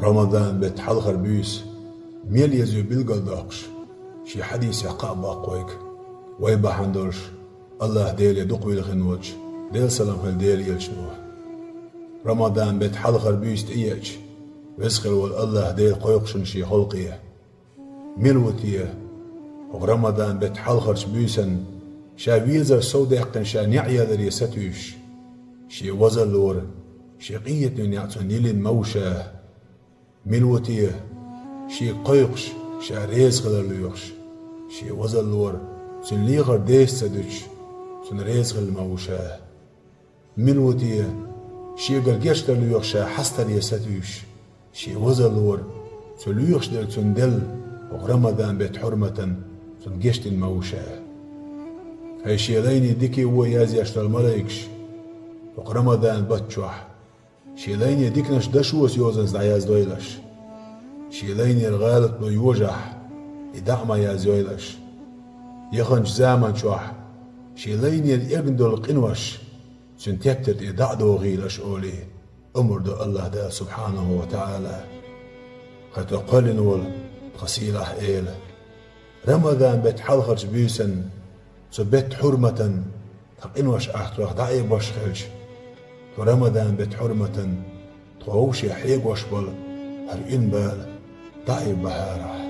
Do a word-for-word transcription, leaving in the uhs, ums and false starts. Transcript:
Рамадан бетта хьалхара буьйса мел еза ю билгалдоккхуш, шен хьадисехь кхаъ боккху вайга вай бахьана долуш АллахӀ Деле дукха вилхина волчу Делан салам хуьлда Делан элчано. Рамадан бетта хьалхара буьйса тӀееача, Веза хилла волу АллахӀ Дела кхойкху шуна шен халкъе. Мила ву те хӀокху Рамадан бетта хьалхарчу буьйсанна ша везар совдаьккхина, ша неӀ яларе сатуьйсуш, шен вазаллора, шен къинхетаме неӀ цунна йиллина ма ву ша? Мила ву те шега кхойкхуш, ша реза хилар лоьхуш, шен вазаллора, цуьнан лехар деса ца дуьтуш, цунна реза хилла ма ву ша? Мила ву те шегара гечдар лоьхуш, ша хьастаре сатуьйсуш, шен вазаллора, цо лоьхуш дерг цунна делла, хӀокху Рамадан бетта хьурматан цунна гечдина ма ву ша? ХӀай шен лайне дика а, вон а язъеш долу малайкаш, хӀокху Рамадан бутт чохь шен лайне диканаш дашоца йозанца дӀаяздойла аша. Шен лайнера гӀалат бан йожахь, и дӀа а ма язйойла аша. Яханчу заман чохь шен лайнера эгна долу къинош цуьнан тептар тӀе дӀа а дохийла аша олий, омра до АллахӀ Дала субхьанаху ва таӀала. Хьан тхо кхоьллина волу тхан сийлахь Эла, Рамадан бетта хьалхарчу буьйсанна, цу бетта хьурматан тхан къинош ахь тхох дӀаайбеш хилча, тхо Рамадан бетта хьурматан тхо вовшех хьегош болу хӀара уьнан бала дӀаайбахьара.